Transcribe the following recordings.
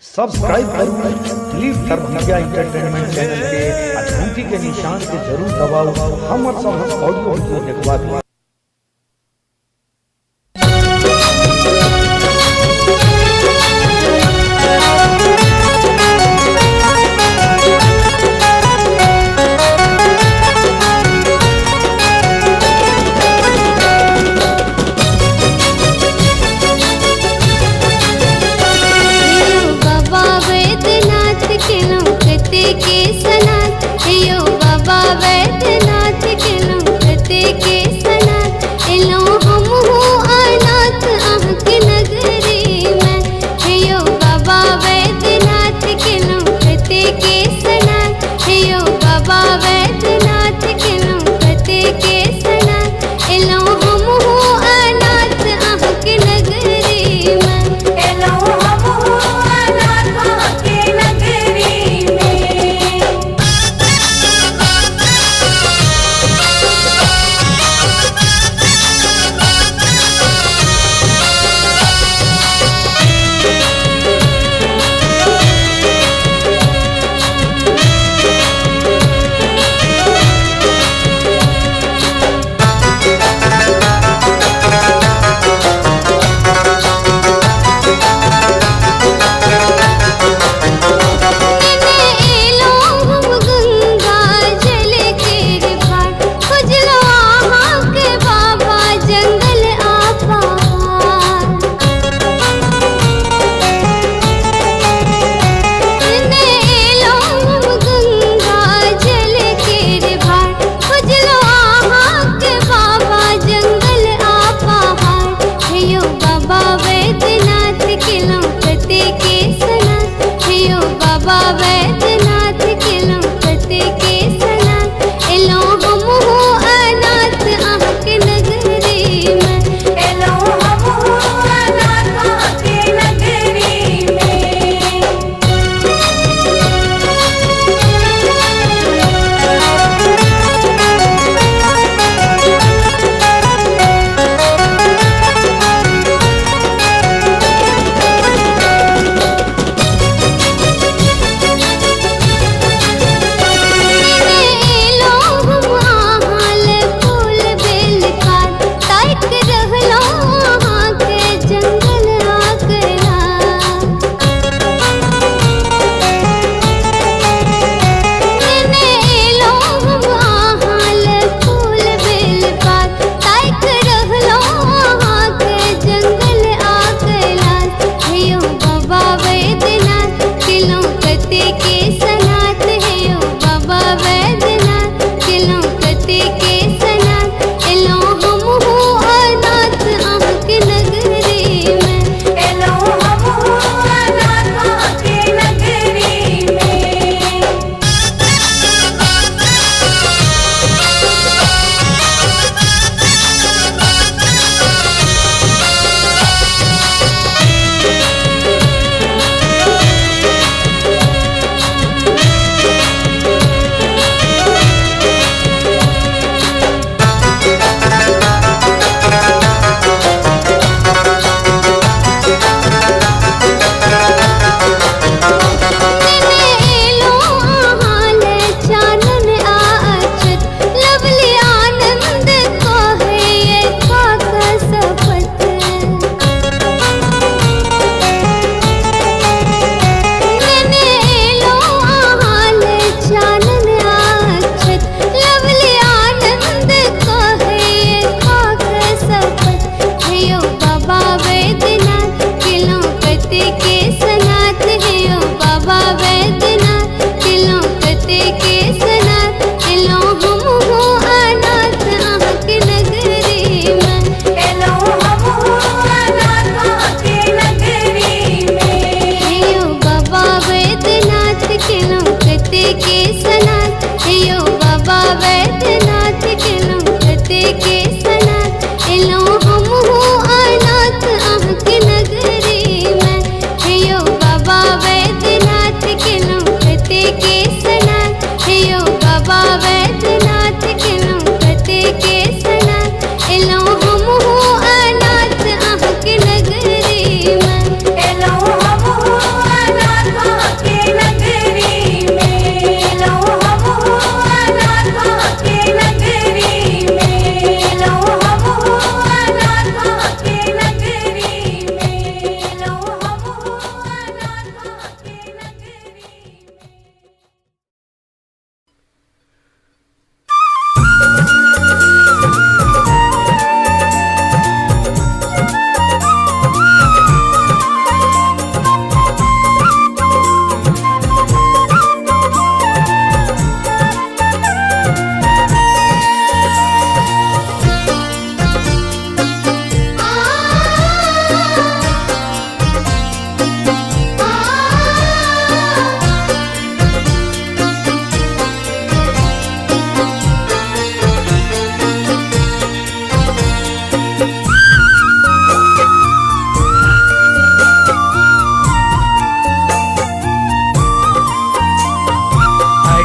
Subscribe करू दिलीप दरभंगिया entertainment channel के आ घंटी के निशान के जरूर दबाउ हमर सबहक ऑडियो वीडियो देखबाक लेल। हे यौ बाबा वैद्यनाथ केलहुँ कतेके सनाथ, हे यौ बाबा वैद्यनाथ केलहुँ कतेके सनाथ।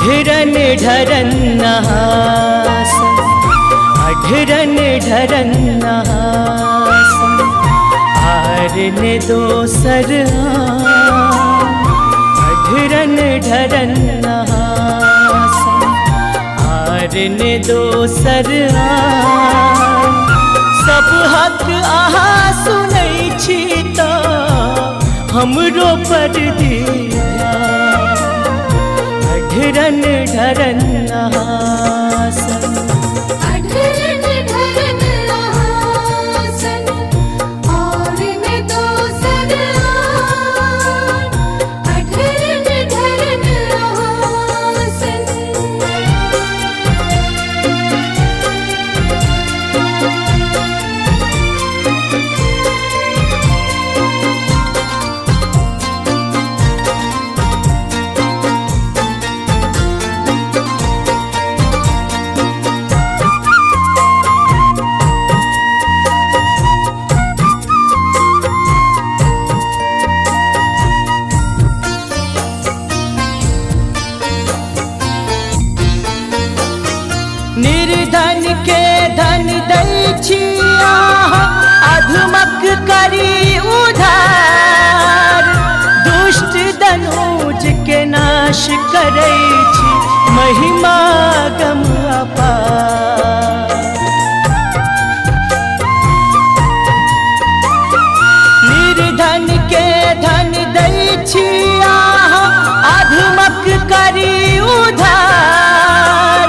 अढरन ढरन नहासन, अढरन ढरन नहासन, आर ने दोसर आन। अढरन ढरन नहासन, आर ने दोसर आन। सब हक अहाँ सुनै छी तऽ हमरो पर दी ध्यान। अढरन ढरन नहासन। अढरन ढरन आसन, और ने दोसर आन। अढरन ढरन आसन। निर्धन के धन दै छी अहाँ, अधमक करी उधार। दुष्ट दनुज के नाश करै छी, महिमा गम अपार। निर्धन के धन दै छी अहाँ, अधमक करी उधार।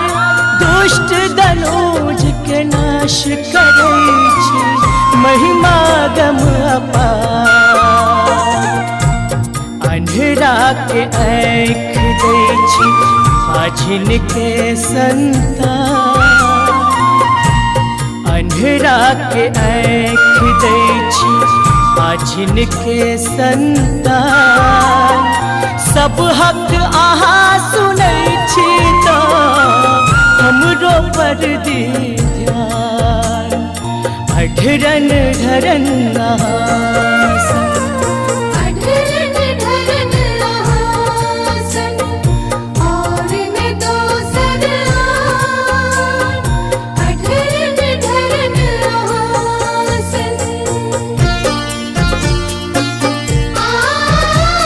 दुष्ट दनुज के नाश करै छी, महिमा गम अपार। अन्हरा के आँखि दै छी, बाझिन के संतान। अन्हरा के आँखि दै छी, बाझिन के संतान। सब हक अहाँ सुनै छी तऽ हमरो पर दी ध्यान। अढरन ढरन नहासन। अढरन ढरन आसन, और ने दोसर आन। अढरन ढरन आसन। आ आ।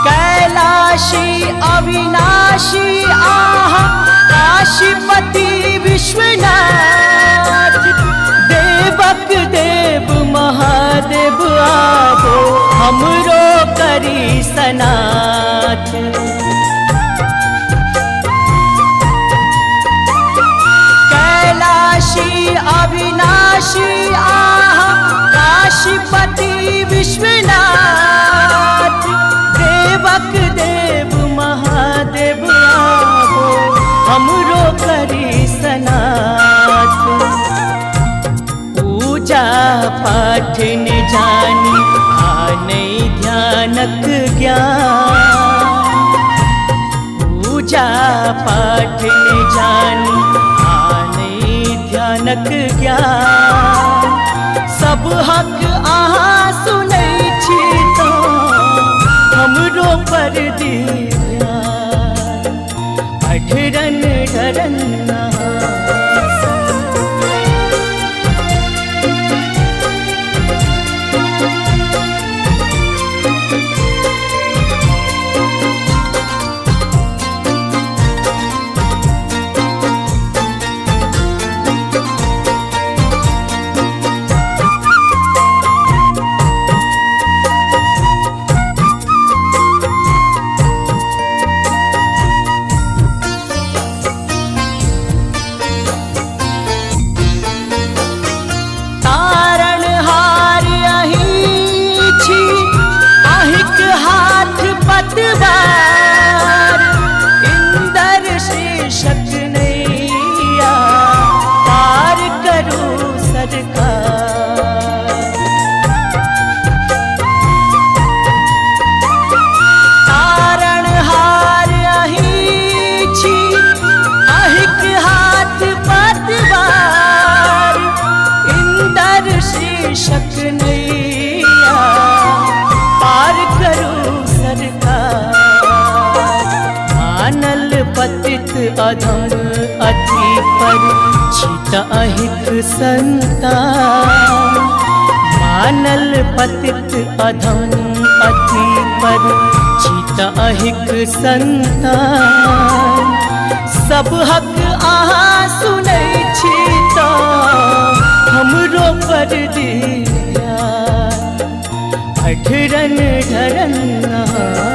कैलाशी अविनाशी आहा, काशीपति विश्वनाथ। देवक देव महादेव आबो, हमरो करी सनाथ। कैलाशी अविनाशी आहा, काशीपति विश्वनाथ। देवक देव महादेव आबो, हमरो करी सनाथ। पूजा पाठ न जानी आ नहीं ध्यानक ज्ञान। पूजा पाठ न जानी आ नहीं ध्यानक ज्ञान। सब हक अहाँ सुनै छी तऽ हमरो पर दी ध्यान। अढरन ढरन नहासन। तारणहार अहीं छी, अहिक हाथ पतवार। इंदर शीर्षक नैया पार करू सरकार। अधम अति पर छी त अहिक संतान। मानल पतित अधम अति पर छी त अहिक संतान। सब हक अहाँ सुनै छी त हमरो पर दिया। अठरन ढरन अहाँ।